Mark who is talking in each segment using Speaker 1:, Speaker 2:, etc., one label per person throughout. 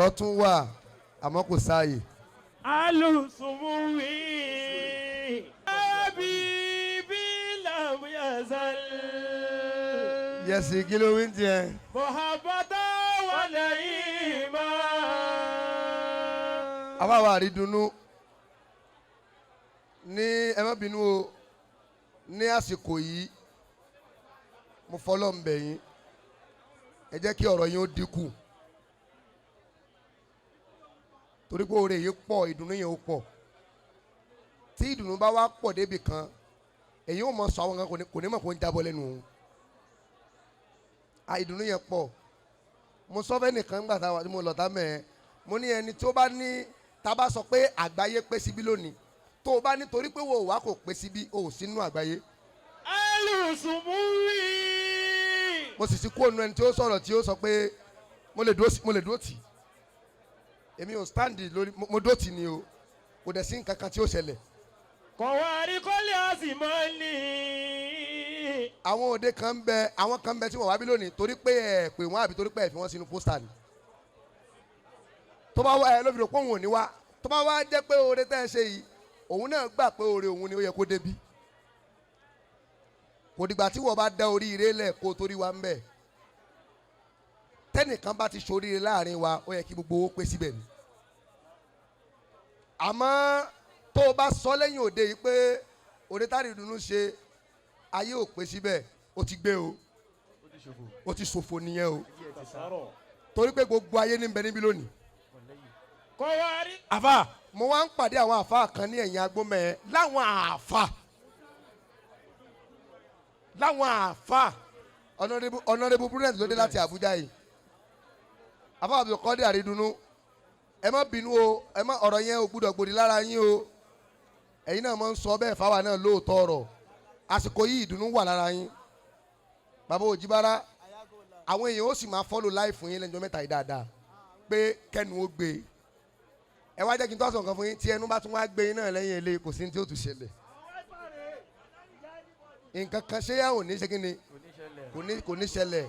Speaker 1: Ọ̀rọ̀ tún wà, àmọ́ kò sáàyè.
Speaker 2: Alùsùnmùwì àbíbí lam yazal.
Speaker 1: Yẹsì, kí ló wí ń tiẹ̀?
Speaker 2: Muhabbata wa naima.
Speaker 1: Àwa àrídùnnú ní, ẹ má bínú o. Ní àsìkò yìí, mo fọlọ́ ń bẹ̀ yín, ẹ jẹ́ kí ọ̀rọ̀ yín ó dínkù, torí pé oore yìí pọ̀, ìdùnnú yẹn ó pọ̀. Tí ìdùnnú bá wá pọ̀ débì kan, èyí ò mọ sọ àwọn kan kò ní mọ̀ kó ń jábọ́ lẹ́nu òun. À, ìdùnnú yẹn pọ̀. Mo sọ fẹ́ nìkan gbà táwa tí mo lọ tá mẹ́ẹ̀, mo ní ẹni tí ó bá ní tá a bá sọ pé àgbáyé pé síbí lónìí, tó o bá nítorí pé wò wá kò pé síbí, o ò sínú àgbáyé.
Speaker 2: Alùsùnmùwì.
Speaker 1: Mo sì ti kú ònú ẹni tí ó sọ̀rọ̀, tí ó sọ pé mo lè dúró tì. Èmi ò stand lórí mo dúró tì ni o, kò dẹ̀ sí nǹkan kan tí ó ṣẹlẹ̀.
Speaker 2: Kọ̀wárí kọ́lé àsìmọ́lì.
Speaker 1: Àwọn òde kan ń bẹ, àwọn kan ń bẹ tí wọ́n wá bí lónìí torí pé ẹ pè wọ́n àbí torí pé ẹ fi wọ́n sínú pósítà ni. Tó bá wá ẹ ló fi rò pé òun ò ní wá. Tó bá wá jẹ́ pé oore tẹ́ ẹ ṣe yìí, òun náà gbà pé oore òun ni ó yẹ kó débi. Kò dìgbà tí wọ́n bá dá oríire lẹ̀ kó o torí wa ń bẹ̀. Tẹ́nìkan bá ti ṣoríire láàrin wa, ó yẹ kí gbogbo owó pé síbẹ̀ ni. Àmọ́ tó o bá sọ lẹ́yìn òde yìí pé òde táàrí ìdùnnú ṣe, ayé ò pé síbẹ̀, ó ti gbé o, ó ti ṣòfò nìyẹn o, torí pé gbogbo ayé ní bẹ níbí lónìí.
Speaker 2: Kọ̀wárí.
Speaker 1: Àfà, mo wá ń pàdé àwọn àfà kan ní ẹ̀yìn agbómẹ̀, láwọn àfà Honourable Prudence ló dé láti Àbújá yìí. Àfà Abdulkadir Àrídùnnú, ẹ má bínú o, ẹ má ọ̀rọ̀ yẹn ò gbúdọ̀ gbòdì lára yín o. Ẹ̀yin náà máa ń sọ bẹ́ẹ̀ fáwa náà lóòótọ́. Ọ̀rọ̀ àsìkò yìí, ìdùnnú wà lára yín. Bàbá Òjìbára, àwọn èèyàn ó sì máa follow live fún yín lẹ́jọ́ mẹ́ta yìí dáadáa pé kẹ́nu ó gbé. Ẹ wá jẹ́ kí n tó àṣọ nǹkan fún yín. Tí ẹnu bá tún wá gbé yín náà lẹ́yìn ilé, kò sí ní tí ó tún ṣẹlẹ̀. Nǹkan kan ṣé yà ò ní ṣe kí ni, kò ní ṣẹlẹ̀.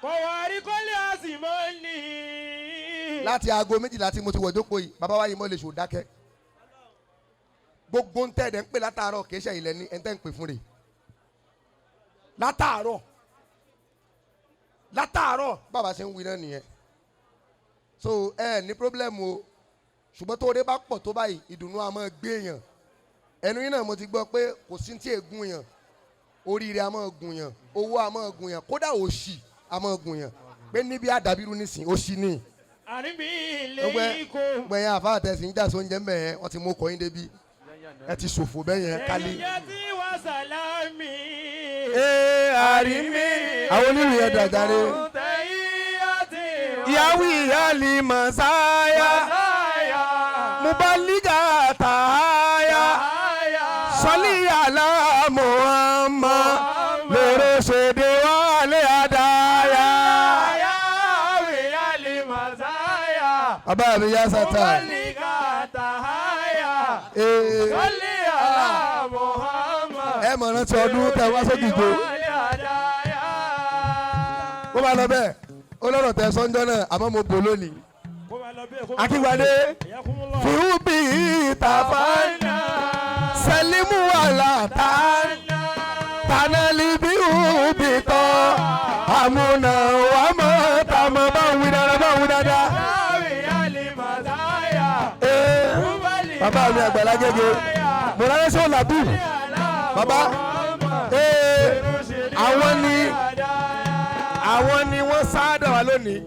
Speaker 2: Kọ̀wárí kọ́lé àsìmọ́lì.
Speaker 1: Láti aago 12 tí mo ti wọ̀ jókòó yìí, bàbá wa yìí mọ́ lè ṣò dákẹ́. Gbogbo ń tẹ̀ ẹ̀ ń pè látàárọ̀, kì í ṣe ilẹ̀ ní ẹ̀ ń tẹ́ ń pè fún rè látàárọ̀ látàárọ̀. Bàbá ṣe ń wí náà nìyẹn. So ẹ ní problem o, ṣùgbọ́n tó o dé bá pọ̀ tó báyìí, ìdùnnú a máa gbé èèyàn. Ẹnu yín náà mo ti gbọ́ pé kò sí tí ègún yàn, oríire a máa gùn yàn, owó a máa gùn yàn, kódà òṣì a máa gùn yàn, pé níbi àdàbírú nísìn, òṣì ni.
Speaker 2: Àríbí
Speaker 1: Gbogbo
Speaker 2: ilé ikú.
Speaker 1: Gbẹ̀yìn àfa àtẹ̀sí ń jà sóúnjẹ mbẹ̀ yẹn, wọ́n ti mú kọ́ yín débi, ẹ ti ṣòfò bẹ́ẹ̀ yẹn kálí.
Speaker 2: Ẹ̀yẹ tí wà sàlámì.
Speaker 1: Ee, àrímí àwọn onílù yẹn dàjáre. Ìyàwó ìyáàlì mọ̀sáyà mubaliga tààyà sọlí àlá Muhammad lórí ṣèdè wálé àdáyà. Bàbá mi yá sátà. Ee, ẹ mọ̀ rántí ọdún tẹ wá sókìjọ. Kó máa lọ bẹ́ẹ̀, ó lọ́rọ̀ tẹ sọ́njọ́ náà, àmọ́ mo bò lónìí. Akíngbadé fìhùbì tàfà sẹlímù wàlà tán tanali bí hùbì tọ́ àmúnà wàmọ̀ tàmọ̀ bá ń wí dáadáa, bá ń wí dáadáa. Ee, bàbá mi àgbàlá gègé mọ̀lá sọ làbù bàbá. Ee, àwọn ni wọ́n sáádà wá lónìí.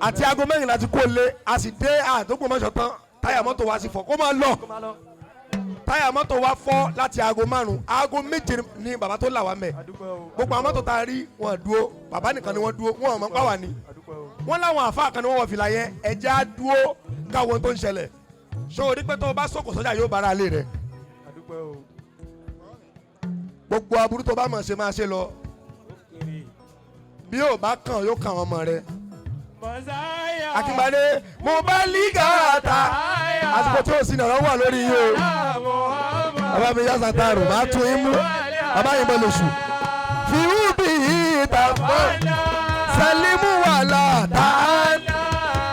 Speaker 1: Àti aago 4 ti kó lé, a sì dé àdógbò mọ́ṣọ́ tán, táyà mọ́tò wa sì fọ́. Kó máa lọ, táyà mọ́tò wa fọ́ láti aago 5. Aago 7 ni bàbá tó là wá mẹ́. Gbogbo àwọn mọ́tò tá a rí, wọn dúró, bàbá nìkan ni wọ́n dúró. Wọn ò mọ̀ pàwà ni wọ́n láwọn àfa kan ni wọ́n wọ fìlà yẹn. Ẹ̀jẹ̀ á dúró káwọn tó ń ṣẹlẹ̀. Ṣé o rí pé tó o bá sọ̀kò sọ́jà yóò bára lé rẹ̀? Gbogbo aburú tó bá mọ̀ ṣe, máa ṣe lọ. Bí yóò bá kàn, yóò kàn ọmọ rẹ̀. Akíngbadé mo bá lígà ta àsìkò tí o sì nàró wà lórí yìí o. Bàbá mi yá sàtàrù, máa tún yín mú. Bàbá yìí bọ̀ lóṣù fìhùbì ìtàfọ́ sẹlímù wàlà tàn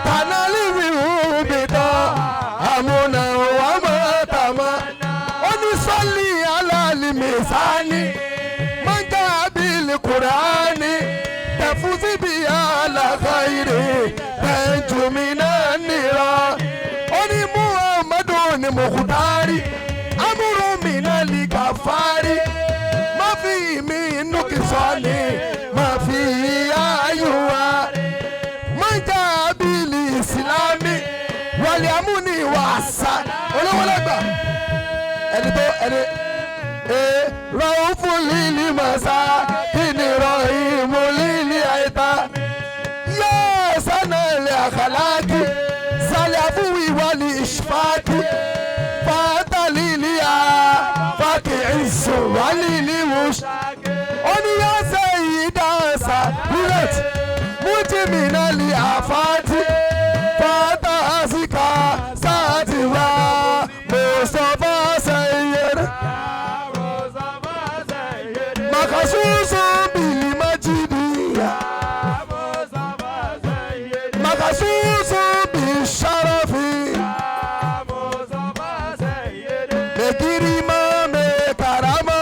Speaker 1: tànálìwì. Mina nira. Ó ní Muhammadu ni Mukhtari. Amúrú mina li kàfárí. Má fi mi inú kì sọ́ni. Má fi ayúwa. Má jà bílí ìsìlámì. Wàlẹ̀ amúni wàsá. Olówó lẹ́gbàá. Ẹni tó ẹni ee raufu lili masa kini rahimu lili aita yóò sanà ilẹ̀ àkàlákì sálẹ̀ àfúwì wàlì ìṣfàkì fàtà lili a fàkì ìṣù wàlì liwùs. Ó ní yóò ṣe ìdáǹsà bullet mújìmínà lè àfáàtì fàtà àsìkà sáàtì wá mustapha sayyid. Makasusu bili majidi makasusu bi sharafi mekirima mekarama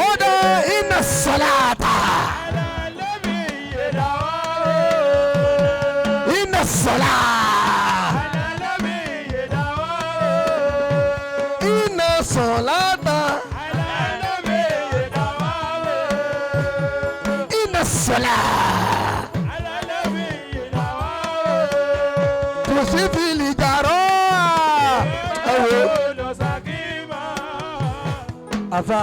Speaker 1: oda inna salata inna salata inna salata inna salata tusifili jaro ẹ wo.
Speaker 3: Àfà.